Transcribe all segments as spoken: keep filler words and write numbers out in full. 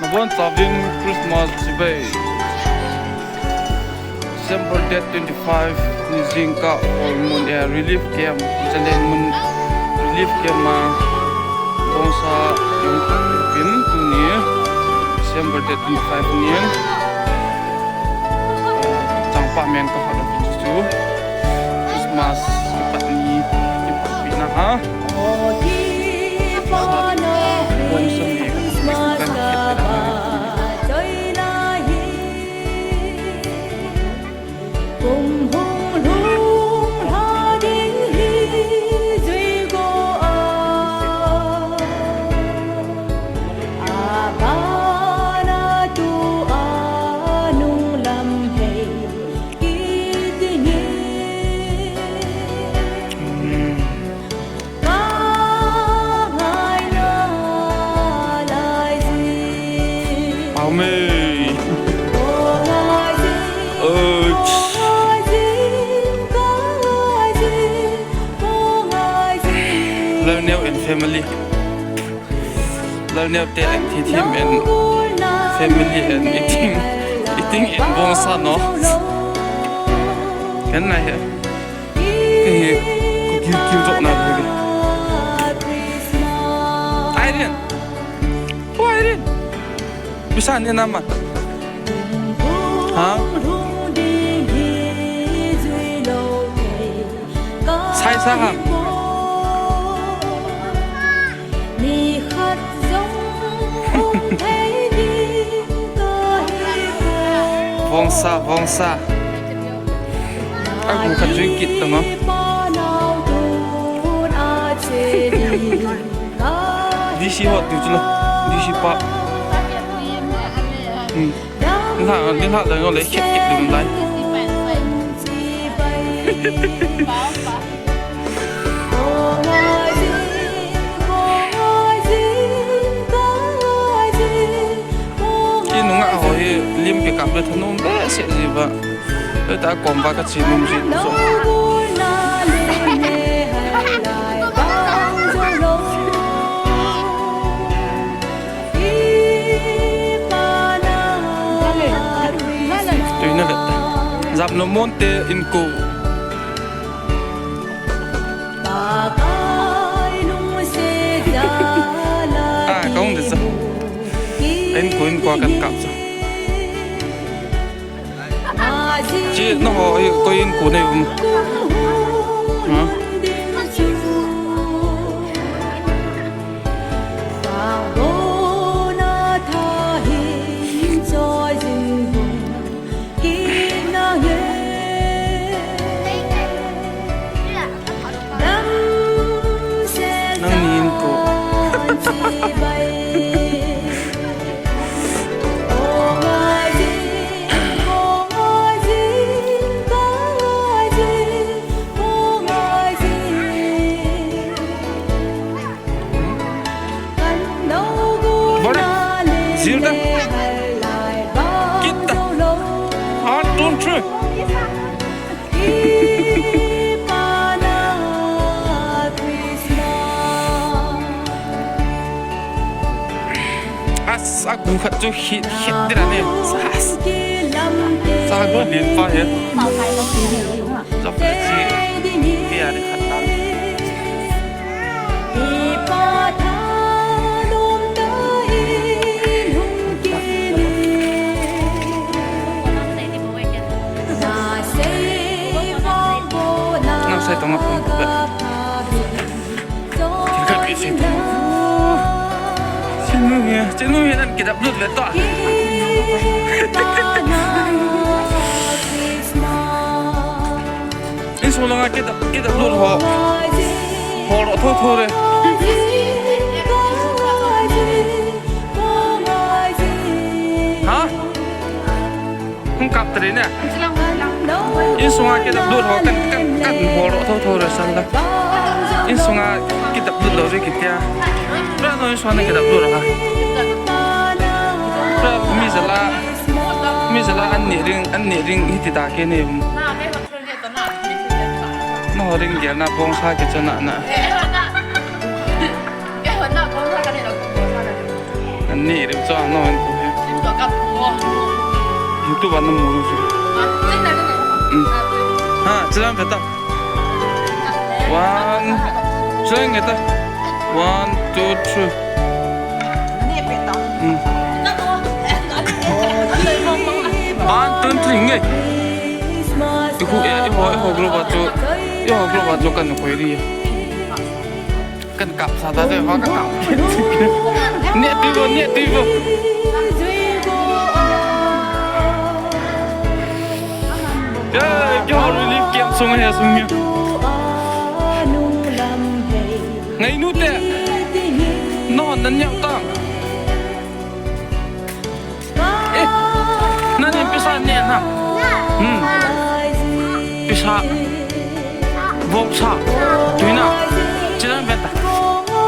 Abonchauvin Christmas chibai. December date twenty-five ni jingkah Holmun, eh, relief camp, Jalenmun relief camp a bongsa jong khat pin tuni December date twenty-five ni, eh, changpah men kahat a pin chu Christmas kipat ni, kipat pina ha. Bongsa ni kan khet pina ha. Pau mei. Ouch. Lalneo and family. Lalneo te and Thithim and family and eating, eating and bongsa no. Ken nai he. Kei hi, kei kiu tok na bu ke. Irene. Oh, Irene. Bisa ni nama. Ha? Sai sa ha. Bongsa, bongsa. Agu khat jui kit tama. D C hot tu chula. D C pa. Hmm. Nilhah, nilhah le ngol le khet kit ding lai. Inung a ho hi lim pe kap le thanom behseh ji ba. Eta kom ba ka chi nom ji so. Tuina veta. Jap no monte in ko. Ah, kong de sa. In ko, in ko kan kap sa. Chi no ho, koi in ko nei um. Ha? Nangni in ko. Bora. Zirda. Kita. One, two, three. As, agu khat chu hit, hit dira ne. As. Sa agu lin pa he. Jop le chi. Ti a de khat ta. Nang sai tong a pum ba. Thil khat pi sei tong. Chinu hi, chinu hi nan kidap lut ve to. Insung langa kidap, kidap lut ho. Ho lo tho tho re. Ha? Hung kap tari ne. Insunga kidap lut ho kan, kan, kan bol ro tho tho re sal la. Insunga kidap lut lo re kitia. Pra no insunga na kidap lut ro ha. Pra mi jala, mi jala an ni ring, an ni ring hiti ta ke ne. No ring gel na bong sa ke chana na. An ni ring cho no. YouTube a namu lou chu. Ha, chilang ve ta. One, chilang ve ta. One, two, three. Hmm. One, two, three nge. Ihu e, iho, iho group a chu, iho group a chu kana koi ri. Kan kap sa ta se, ho ka kap. Neh tui vo, neh tui vo. Ye, keiho relief camp sung he sung ni. Ngainu te. No, nan yau ta. Eh, nani pisa ne na. Hmm. Pisa. Voucher. Tuina. Chilang ve ta.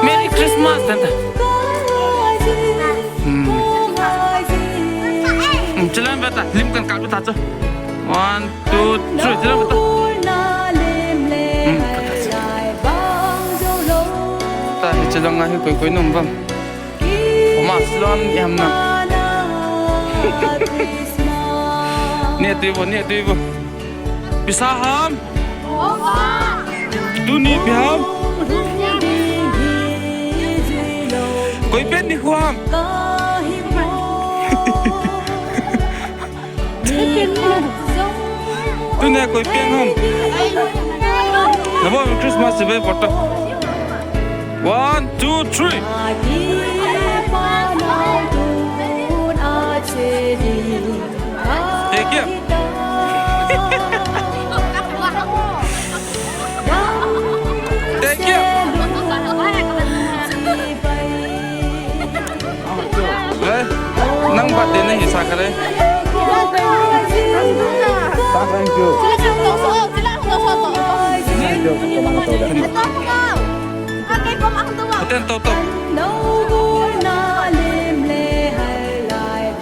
Merry Christmas, tanta. Hmm. Hmm, chilang ve ta. Lim kan kap ta chu. One, two, three. Chilang ve ta. Hmm. Ta hi chilang a hi koi koi nom vam. Oma silon iham na. Neh tui vo, neh tui vo. Pisa ham. Tuni ipi ham. Koi pen nikho ham. Tuni koi pen ham. Nabo Christmas chibai vo ta. One, two, three. Hey, kia. Hey, kia. Eh, nang birthday nahi sa kha le. Thank you. Thank you. Ten to to.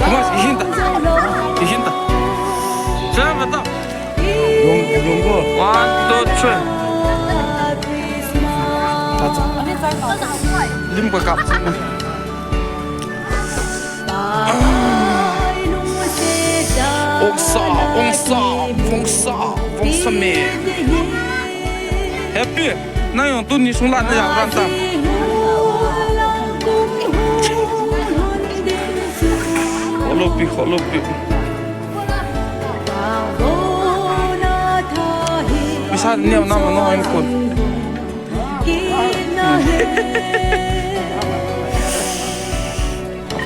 Thomas, ihin ta. Ihin ta. Sa ba ta. One, two, three. Ta ta. Lim ko kap. Ongsa, ongsa, ongsa, ongsa me. Happy. Nang jong tuni sung la na jao ran tam. Kholopi, kholopi. Pisa neo nam no in kun.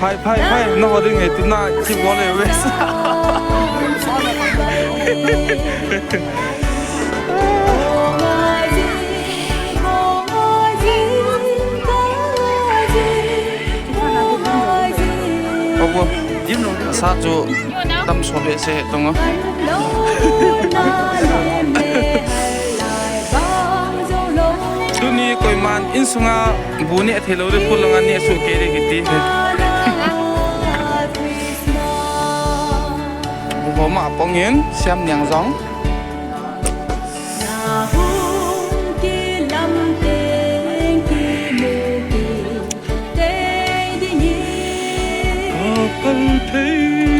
Phai, phai, phai, na ho ding e, tuna ki bol e, wes. Obo, sa chu tam so be se tong. Tuni koiman insunga bu neh thei lou le, pu langa neh suh kei le kiti. Bu ho ma pong in, siam niang jong. Apal thei.